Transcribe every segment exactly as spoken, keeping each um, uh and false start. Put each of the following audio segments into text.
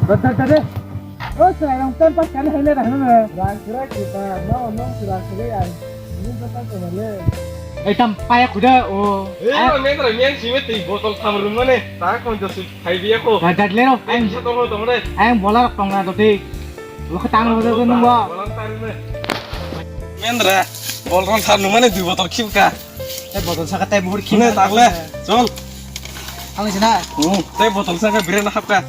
Dade, dade. O, chwrairok ten pass kani haile rang nang. Rang kwrak kwchar, no, no, rang kwrak ang. Nini bwsa kwmale. Ei, tam paya khuda, o. Ei, ah. Rang nang, rang nang, simi twi botol tham rwmani. Ta kon josi khai biya ko. Dade, dade, lero. Ei, bisa tong, tong, dai. Ayang bola rok tong na doti. Lo khe tang lo, lo, lo, nung bo. Bola tang rwmani. Mendra, botol tham rwmani dui botol khibka. Tei botol saka tei buhur khibka. Hwnwi takle, chol. Thangwi sina. Hmm, tei botol saka biren hapka.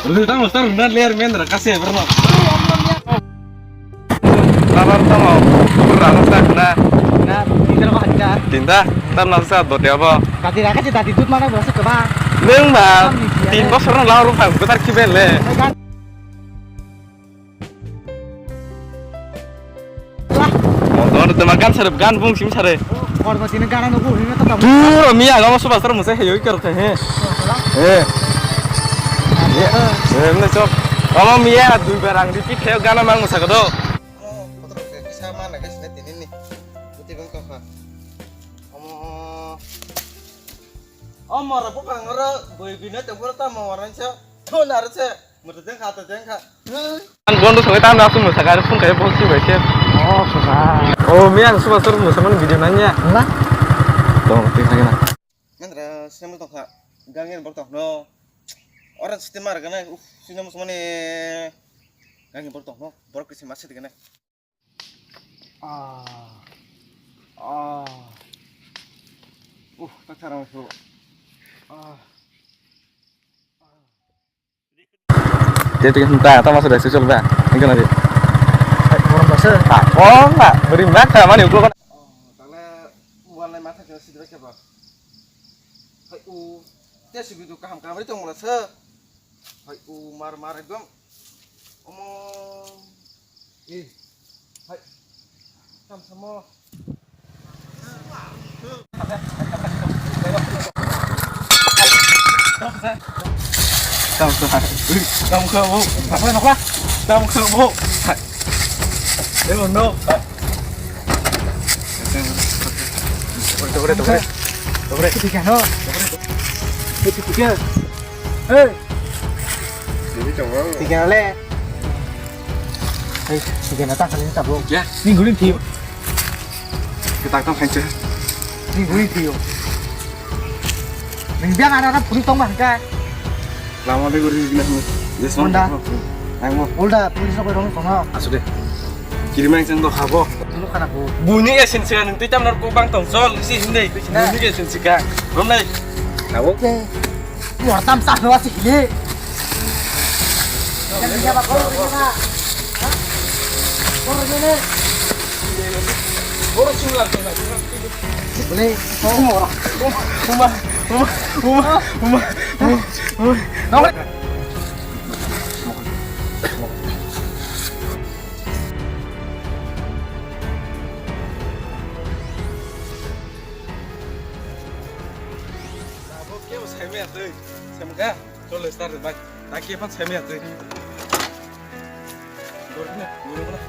Rwtang mastar rwna ler men ra kasi berno. Labar tamo, kurang sa kena. Na, tinta ko hajar. Tinta, tam nasa dot ya bo. Tati raka si tati dut mana berasa keba. Neng ba, tin bosor na laur phang betar kiben le. Motor tema gan sare, gan bung sim sare. Kormo tini gana nubu hino to. Duro miya gamo suba sar musa heyo kar the he. Eh. Eh, mne chok. Gamo miya dui bar ang repeat heyo gana mang musa kodo. Motor ke kisa mana ke sine tini ni. Buti bang kha. Omo. Omo ra bukang ro bui bina tempura ta mo waran cha. Thon ar cha. Mutu jeng kha, ta jeng kha. Ang bondo songwi tamo aswk mwsa kha, phone khai phone swi bai se. Oh, susa. Oh, mi ang suba sor mwsa mani video nanya. Na? Tong, twi khagena. Mendra, semo tong kha. Gangen bor tong no. Ora siti mar gana, uf, sino mwsa mani. Gangen bor tong no. Bor kisi mas siti gana. Ah. Ah. Uf, tak sarang su. Ah. Te te ta ta masuk dah sejol dah. Ini kan ada. Orang bahasa. Ah, oh enggak. Beri makan mana gua kan. Oh, tala bukan lain mata kita sih dah siapa? Hai u, te sih itu kaham kaham itu mulai se. Hai u mar mar ekdom. Omo. Eh. Hai. Tam samo. Tam sa. Tam sa. Tam sa. Tam sa. Apa nak lah? Tam sa bu. Hai. Eh no. Hai. Togre, togre, togre. Togre. Togre. Togre. Togre. Togre. Hey. Sini chong. Tiga le. Hey, tiga na ta kali ta bo. Ya. Ni guri thi. Kita tang khain che. Ni guri thi yo. Nang biang ada ada puri tong bang ka. Lama de guri gina. Yes, Honda. Ang mo. Ulda police ko rong kono. Asu de. Kiri mang chang do khabo. Tulu khana bo. Buni ke sin sika nang tui tam nar ko bang tong sol si hinde. Buni ke sin sika. Rom nai. Khabo. Muar tam sah no asi hili. Jangan dia bakal ini, Pak. Hah? Korang ini. Korang sini lah, sini lah. Boleh. Oh, orang. Uma, uma, uma, uma, uma, uma. Tabuk kebo saimaya twi. Semka, chole star bai. Taki phan saimaya twi. Dorkna, dorkna.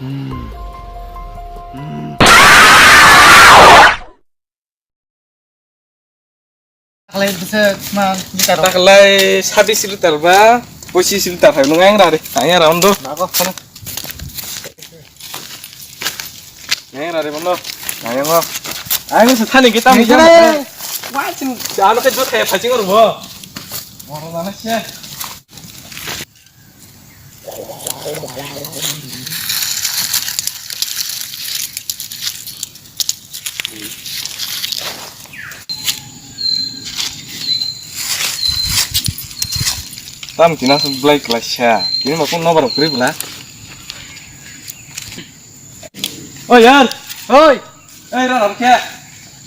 Taklai bwswk ma litar rok? Taklai sabis litar ba, pochis litar hai nung ayang rari, ayang ra ondo. Nago, sana. Ayang rari bondo, ayang o. Ayang se thani kita mi jana. Wah, chin, ano ke jot hai phaching or bo. Moro nana sia. Tam kina se belai kwlaisa. Kini bo kung nobar kwrwi bwla. Oi yar. Oi. Ei ra ram khe.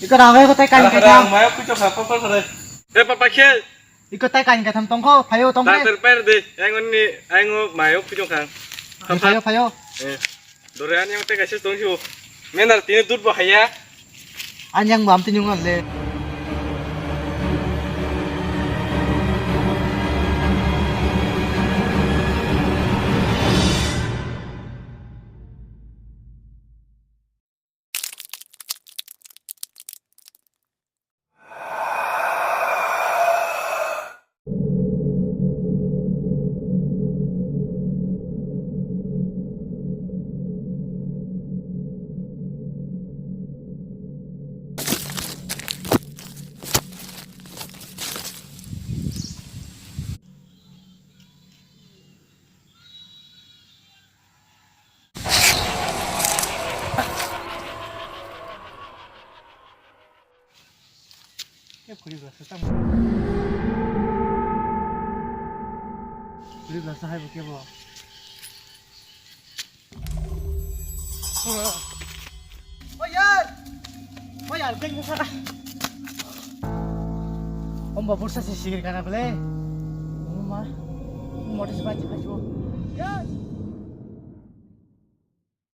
Iko rang oi ko tai kain kain. Mayok kuchok ha papa sare. Eh papa khe. Iko tai kain katham tongkho, phaio tongkhe. Doctor pair de, ang onni, ang o mayo phujong khang. Phaio, phaio. Eh, dore ani ang tai kaisa tong siu. Menar tini dut bo haya. Ani ang bam tini ngal le. Khe phuri bwlasa tamo. Phuri bwlasa hai bo kebo. O yar! O yar, keng saka. Om babur sa si sigir kana bele. Oma. Motor se baji baji bo. Yar!